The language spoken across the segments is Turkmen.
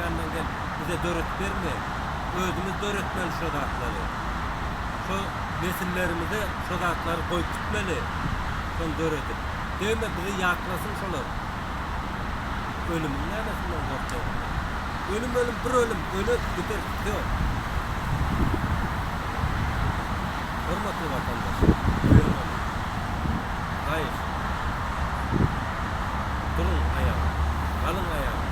Amerikandan gelip bize döredip bermeýär. Özümiz döretmeli şo zatlary. Şo nesillerimize şo zatlary goýup gitmeli. Şony döredip. Döme bizi ýatlasyn şolar. Ölümiň nämesinden gorkýaňyzlar? Ölüm ölüm bir ölüm öler gider vsyo. Hormatly watandaşlar oýanalyň. Haýyş. Duruň aýaga. Galyň aýaga.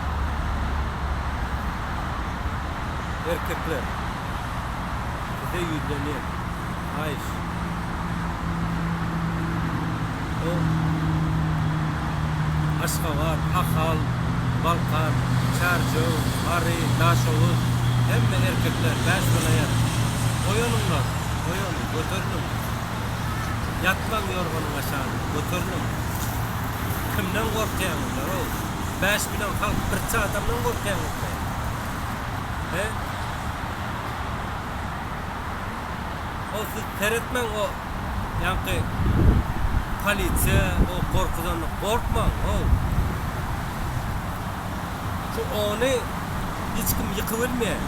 Erkekler. Size ýüzlenýän. Haýyş. O Aşgabat, Ahal, Balkan, Çärjew, Mary, Daşoguz hemme erkekler bäş welaýat. Oýanyňlar, oýanyň, göteriliň. Ýatmaň ýorganyň aşagynda, göteriliň. Kimden gorkýaňyzlar-ow? 5000 halk birçe adamdan gorkýaňyzmy? He? O siz seretmäň o ýaňky polisiýa o gorkuzanda gorkmaň how. Şu ony hiç kim ýykybilmeýär.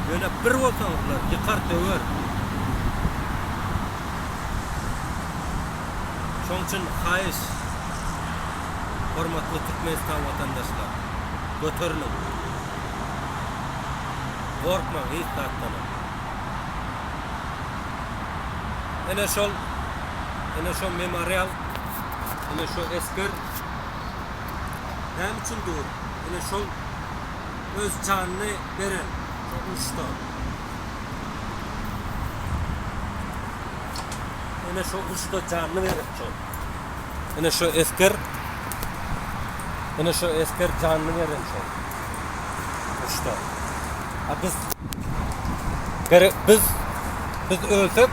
Ýöne bir bolsaňyzlar ýykar döwer. Şoň üçin haýyş hormatly Türkmenistan watandaşlar göteriliň. Gorkmaň hiç zatdanam. Ene şol ene şo memorial ene şo esger näme üçin dur? Ene şol öz janyny beren şo uruşda. Ene şo uruşda janyny beren şol. Ene şo esger ene şo esger janyny beren şol. Uruşda. A biz gerek biz biz ölsek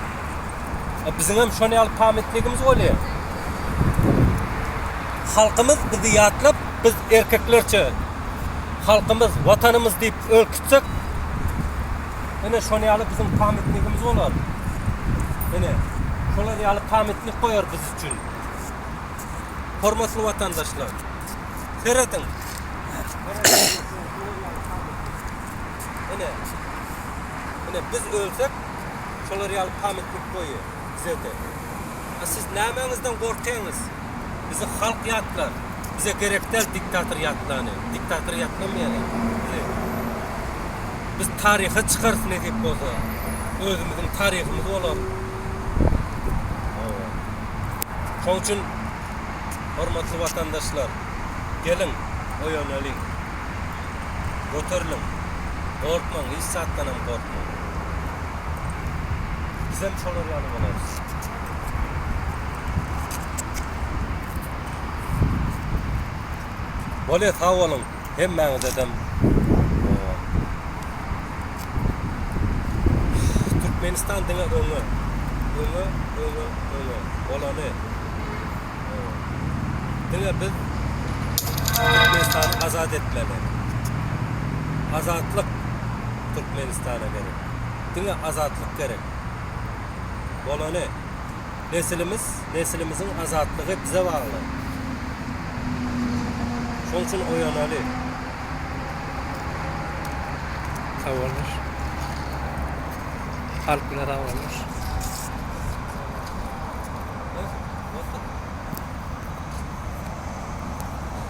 biziň hem şony ýaly pametligimiz bolýar. Halkymyz bizi ýatlap, biz erkeklerçe halkymyz, watanymyz diýip ölkütsek, ene şony ýaly biziň pametligimiz bolar. Ene şolar ýaly pametlik goýar biz üçin. Hormatly watandaşlar, serediň. Ine, ine biz ölsek, şolar ýaly pamitnik goýy bizede. A siz nämäňizden gorkýaňyz? Bizi halk ýatlar. Bize gerek däl diktator ýatlany. Diktator ýatlamaýar bizi. Biz taryha çykarys nesip bolsa. Özümiziň taryhymyz bolar. Şoň üçin hormatly watandaşlar, geliň, oýanalyň. Göteriliň. Gorkmaň, hiç zatdanam gorkmaň. Bizem şolar ýaly bolarys. Bolýa sag boluň hemmäňizedem. Türkmenistan diňe öňe. Öňe, öňe, öňe. Bolany. Diňe biz Türkmenistany azat etmeli. Azatlyk Türkmenistana gerek. Diňe azatlyk gerek. Bolany. Nesilimiz, nesilimiziň azatlygy bize bagly. Şoň üçin oýanaly. Sag bolunlar. Halk bilen sag bolunlar.